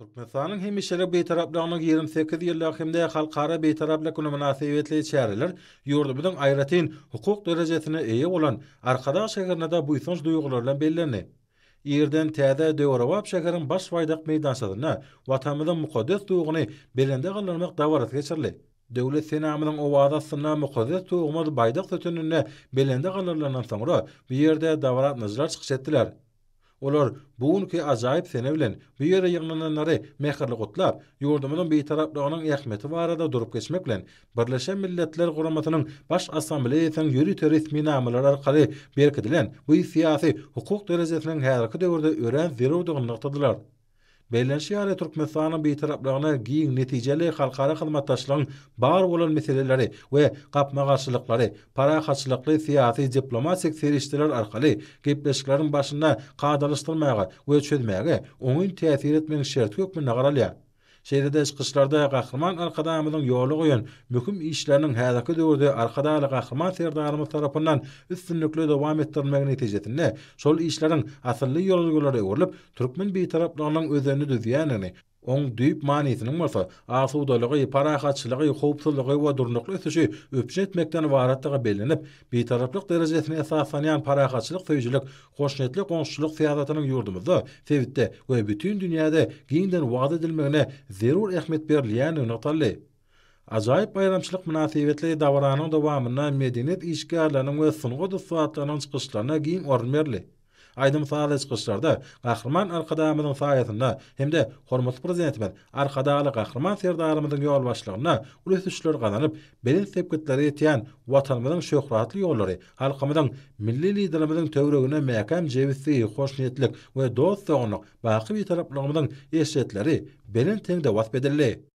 Türkmenistanyň hemişelik Bitaraplygynyň 28 ýyllygy hem-de Halkara Bitaraplyk güni mynasybetli çäreler ýurdumyzyň aýratyn hukuk derejesine eýe bolan Arkadag şäherinde-de buýsanç duýgulary bilen bellendi. Irden täze döwrebap şäheriň Baş baýdak meýdançasynda Watanymyzyň mukaddes Tuguny belende galdyrmak dabarasy geçirildi. Döwlet senamyzyň owazy astynda mukaddes Tugumyz baýdak sütüninde belende galdyrylandan soňra, bu ýerde dabara gatnaşyjylar çykyş etdiler. Olar bu günki ajaýyp sene bilen bu ýere ýygnananlary mähirli gutlap, ýurdumyzyň Bitaraplygynyň ähmiýeti barada durup geçmek bilen, Birleşen Milletler Guramasynyň Baş Assambleýasynyň ýörite resminamalary arkaly berkidilen bu syýasy hukuk derejesiniň häzirki döwürde örän zerurdygyny nygtadylar. Bellenişi ýaly, Türkmenistanyň Bitaraplygyna giň, netijeli halkara hyzmatdaşlygyň bar bolan meseleleri we gapma-garşylyklary parahatçylykly syýasy-diplomatik serişdeler arkaly gepleşikleriň başynda kadalaşdyrmaga we çözmäge oňyn täsir etmegiň şerti hökmünde garalýar. Şeýle-de çykyşlarda Gahryman Arkadagymyzyň ýola goýan möhüm işleriniň häzirki döwürde Arkadagly Gahryman Serdarymyz tarapyndan üstünlikli dowam etdirilmegi netijesinde şol işleriň asylly ýörelgelere öwrülip, türkmen Bitaraplygynyň özenini düzýändigini, oň düýp manysynyň bolsa asudalygy, parahatçylygy, howpsuzlygy we durnukly ösüşi üpjün etmekden ybaratdygy bellenip, Bitaraplyk derejesine esaslanýan parahatçylyk söýüjilik, hoşniýetli goňşuçylyk syýasatynyň ýurdumyzda, sebitde we bütin dünýäde giňden wagyz edilmegine zerur ähmiýet berilýändigi nygtaldy. Ajaýyp baýramçylyk mynasybetli dabaranyň dowamynda medeniýet işgärleriniň we sungat ussatlarynyň çykyşlaryna giň orun berildi. Aýdym-sazly çykyşlarda Gahryman Arkadagymyzyň saýasynda hem-de hormatly Prezidentimiz Arkadagly Gahryman Serdarymyzyň ýolbaşçylygynda uly ösüşleri gazanyp, belent sepgitlere ýetýän Watanymyzyň şöhratly ýollary, halkymyzyň Milli Liderimiziň töweregine mäkäm jebisligi, hoşniýetlilik we dost-doganlyk, baky Bitaraplygymyzyň eşretleri belent heňde wasp edildi.